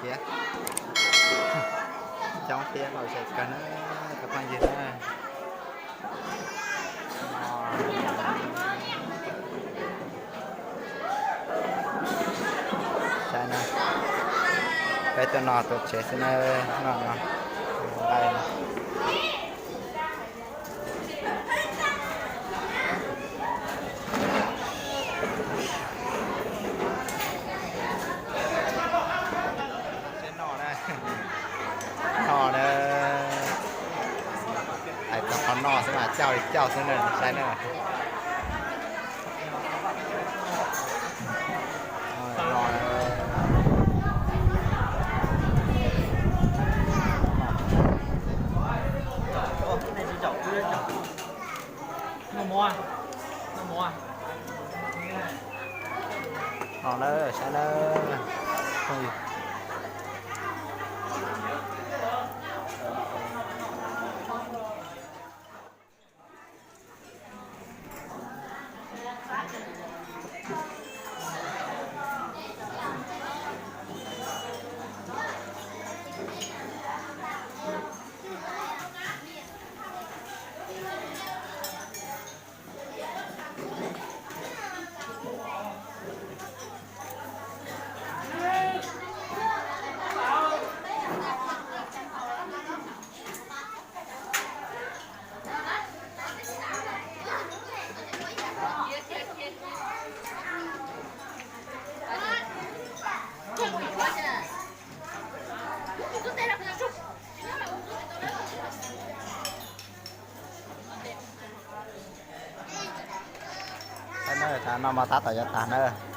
Tiab, coob tiab lom zem kawg na, cov phooj ywg na. Saib na, peb tuaj noj tuaj tsev xwb na, noj no, nqaij no. Noj na, hais txog qhov noj xwb mas cauj li cauj xwb na, saib na. Noj na, saib na. Saib na, noj mov tab tom yuav tag na.